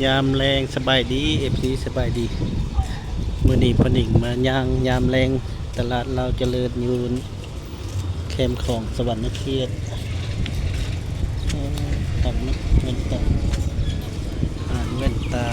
ຍາມແລງ ສະບາຍດີ ເອັຟຊີ ສະບາຍດີ. ມື້ນີ້ພໍ່ໜິງມາຍ່າງຍາມແລງ ຕະຫຼາດລາວຈະເລີນ ຢູ່ແຄມຂອງສະຫວັນນະເຂດ. ເອີ ຕັດແວ່ນຕາ ຮ້ານແວ່ນຕາ.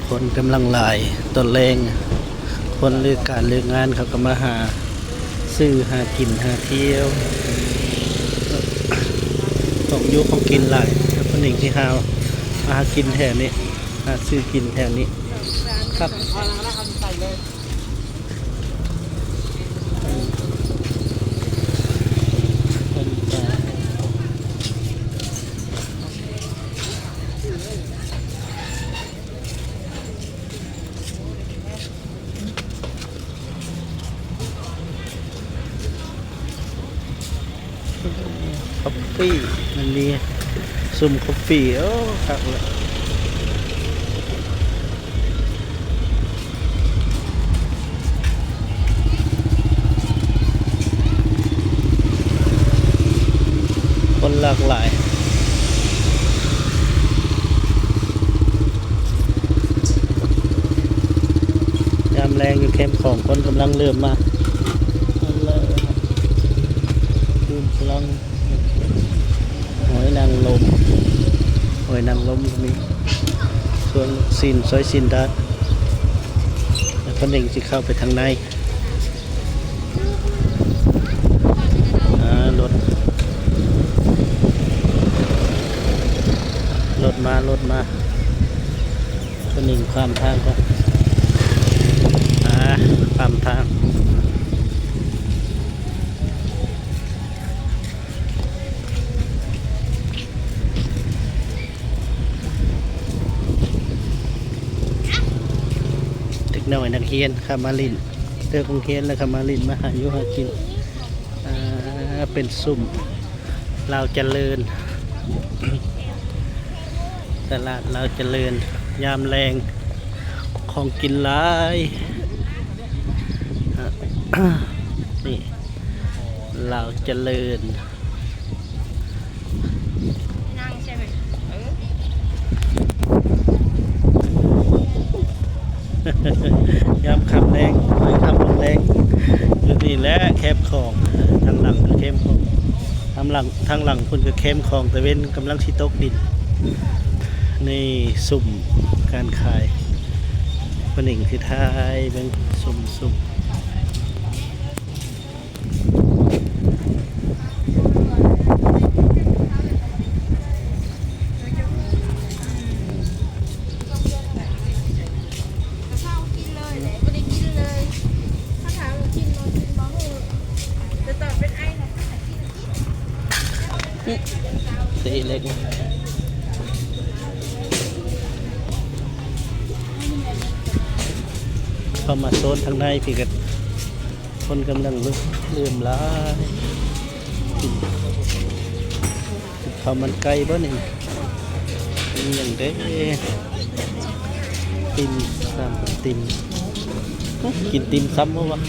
ຄົນກຳລັງຫຼາຍ ຕອນແລງ ຄົນເລີກການເລີກງານ ເຂົາກໍມາຫາຊື້ຫາກິນຫາທ່ຽວ ຂອງຢູ່ຂອງກິນຫຼາຍ. ເພິ່ນເອງຊິຫາ ມາຫາກິນແຖວນີ້ ຫາຊື້ກິນແຖວນີ້ຄັກ. ຄອບຟີ້ ມັນມີຊຸມຄອບຟີ້ ໂອ້ ຄັກເລີຍ. ຄົນຫຼາກຫຼາຍ ຍາມແລງຢູ່ແຄມຂອງ ຄົນກຳລັງເລີ່ມມາ ເລີ່ມກຳລັງ ຫອຍນາງລົມ ຫອຍນາງລົມກໍມີ ສ່ວນລູກຊີ້ນ ຊອຍຊີ້ນດາດ ແລ້ວເພິ່ນເອງຊິເຂົ້າໄປທາງໃນ. ອ່າ ລົດ ລົດມາ ລົດມາ. ເພິ່ນເອງຂ້າມທາງກ່ອນ ອ່າ ຂ້າມທາງ. ເດັກນ້ອຍນັກຮຽນເຂົ້າມາຫຼິ້ນ ເລີກໂຮງຮຽນແລ້ວເຂົ້າມາຫຼິ້ນ ມາຫາຢູ່ຫາກິນ. ອ່າ ເປັນຊຸມລາວຈະເລີນ ຕະຫຼາດລາວຈະເລີນ ຍາມແລງ ຂອງກິນຫຼາຍ. ນີ້ ລາວຈະເລີນ ນັ່ງໃຊ່ໄໝ? ເອີ ຍາມຄ່ຳແລງ ຍາມຄ່ຳແລງ ຢູ່ນີ້ແຫຼະແຄມຂອງ ທາງຫຼັງຄືແຄມຂອງ ທາງຫຼັງ ທາງຫຼັງພຸ້ນຄືແຄມຂອງ ຕາເວັນກຳລັງຊິຕົກດິນ. ນີ້ຊຸມການຂາຍ ເພິ່ນເອງຊິຖ່າຍເບິ່ງ ຊຸມ ຊຸມ. ເສເລັກ ເຂົ້າມາໂຊນທາງໃນພີ້ກໍ ຄົນກຳລັງເລີ່ມຫຼາຍ. ກິນ ກິນເຂົ້າມັນໄກ່ບໍ່ນີ້? ກິນຫຍັງເດ້? ຕິ່ມຊຳ ຕິ່ມ ກິນຕິ່ມຊຳບໍ່ວະ?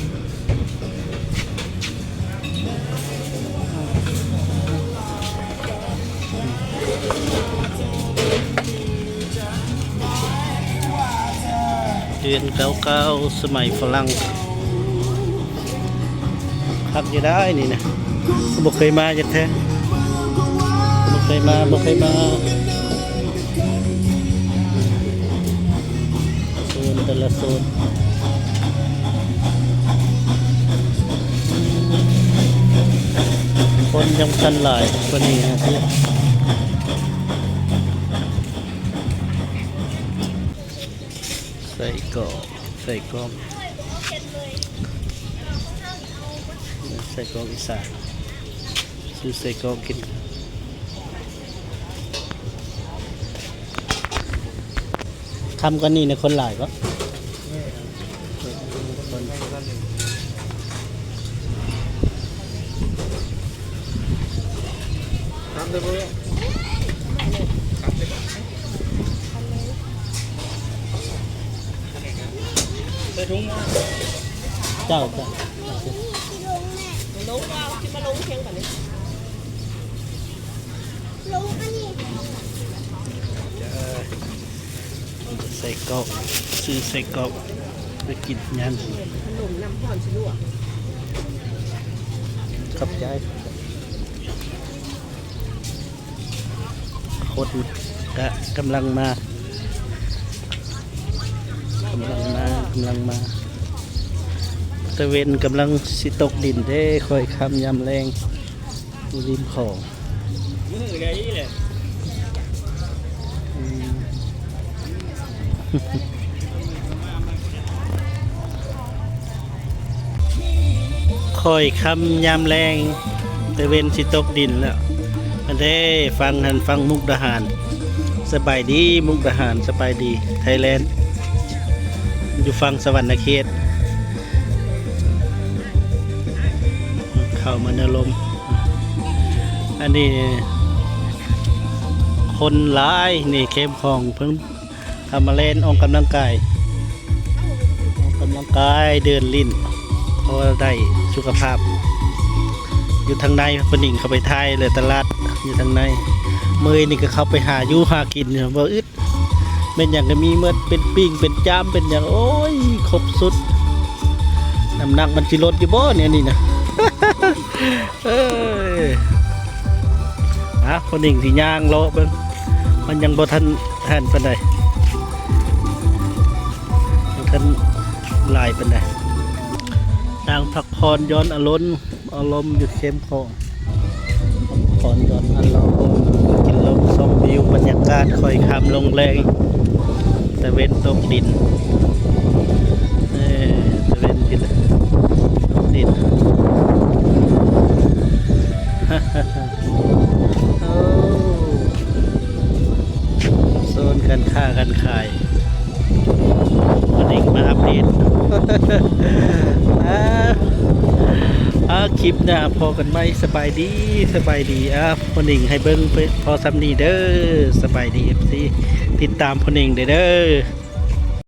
ເຮືອນເກົ່າໆ ສະໄໝຝຣັ່ງ ຄັກຢູ່ໄດ໋ນີ້ນະ ບໍ່ເຄີຍມາຈັກເທື່ອ ບໍ່ເຄີຍມາ ບໍ່ເຄີຍມາ. ໂຊນແຕ່ລະໂຊນ ຄົນຍັງບໍ່ທັນຫຼາຍປານນີ້ນະ ໄສ້ກອກ ໄສ້ກອກ ໄສ້ກອກອີສານ ຊື້ໄສ້ກອກກິນ. ຄ່ຳກວ່ານີ້ນະ ຄົນຫຼາຍບໍ່? ແມ່ນ ຄົນ ຄົນ ຄັບ ໃສ່ຖົງມາ. ເຈົ້າ ເຈົ້າ. ລົງວ່າຊິມາລົງພຽງກັນນີ້ ລົງອັນນີ້ ໃສ່ກອກ ຊື້ໃສ່ກອກໄປກິນຍາມ ຂະໜົມນ້ຳຮ້ອນຊິລວກ. ຂອບໃຈ. ຄົນກະກຳລັງມາ ກຳລັງມາ ກຳລັງມາ. ຕາເວັນກຳລັງຊິຕົກດິນເດ້ ຄ່ອຍຄ່ຳຍາມແລງ ຢູ່ລິມຂອງ. ມື້ໃດແຫຼະ ອືມ ຄ່ອຍຄ່ຳຍາມແລງ ຕາເວັນຊິຕົກດິນແລ້ວ. ອັນເດ້ ຝັ່ງຫັ້ນ ຝັ່ງມຸກດາຫານ. ສະບາຍດີມຸກດາຫານ ສະບາຍດີໄທແລນ ຢູ່ຝັ່ງສະຫວັນນະເຂດ. ເຂົ້າມາໃນລົມ ອັນນີ້ຄົນຫຼາຍ ນີ້ເຂມຂອງເພິ່ນ ເອົາມາແລ່ນອອກກຳລັງກາຍ ອອກກຳລັງກາຍ ເດີນຫຼິ້ນ ເພາະວ່າໄດ້ສຸຂະພາບ. ຢູ່ທາງໃນ ຜູ້ຍິງເຂົ້າໄປຖ່າຍ ແລະ ຕະຫຼາດຢູ່ທາງໃນ. ເມື່ອຍນີ້ກໍເຂົ້າໄປຫາຢູ່ຫາກິນ ບໍ່ອຶດ ແມ່ນຫຍັງກໍມີໝົດ ເປັນປີ້ງ ເປັນຈາມ ເປັນຫຍັງ ໂອ້ຍ ຄົບສຸດ. ນ້ຳໜັກມັນຊິລົດຢູ່ບໍ່ແນວນີ້ນະ? ເອີຍ ອ່ະ ພໍ່ນິງຊິຍ່າງເລາະເບິ່ງ ມັນຍັງບໍ່ທັນຫັ້ນປານໃດ ບໍ່ທັນຫຼາຍປານໃດ. ນັ່ງພັກຜ່ອນຢ່ອນອາລົມ ອາລົມຢູ່ເຂມຂອງ ພັກຜ່ອນຢ່ອນອາລົມ ກິນລົມຊົມວິວບັນຍາກາດ ຄ່ອຍຄ່ຳລົງແລງ ຕາເວັນຕົກດິນ ເອີ ຕາເວັນກິນ ຕົກດິນ. ໂອ້ ໂຊນການຄ້າການຂາຍ ພໍ່ນິງມາອັບເດດ. ອ່າ ອ່າ ຄລິບໜ້າພໍ້ກັນໃໝ່. ສະບາຍດີ ສະບາຍດີ. ອ່າ ພໍ່ນິງໃຫ້ເບິ່ງພໍສ່ຳນີ້ເດີ. ສະບາຍດີ ເອັຟຊີ ຕິດຕາມພໍ່ນິງໄດ້ເດີ.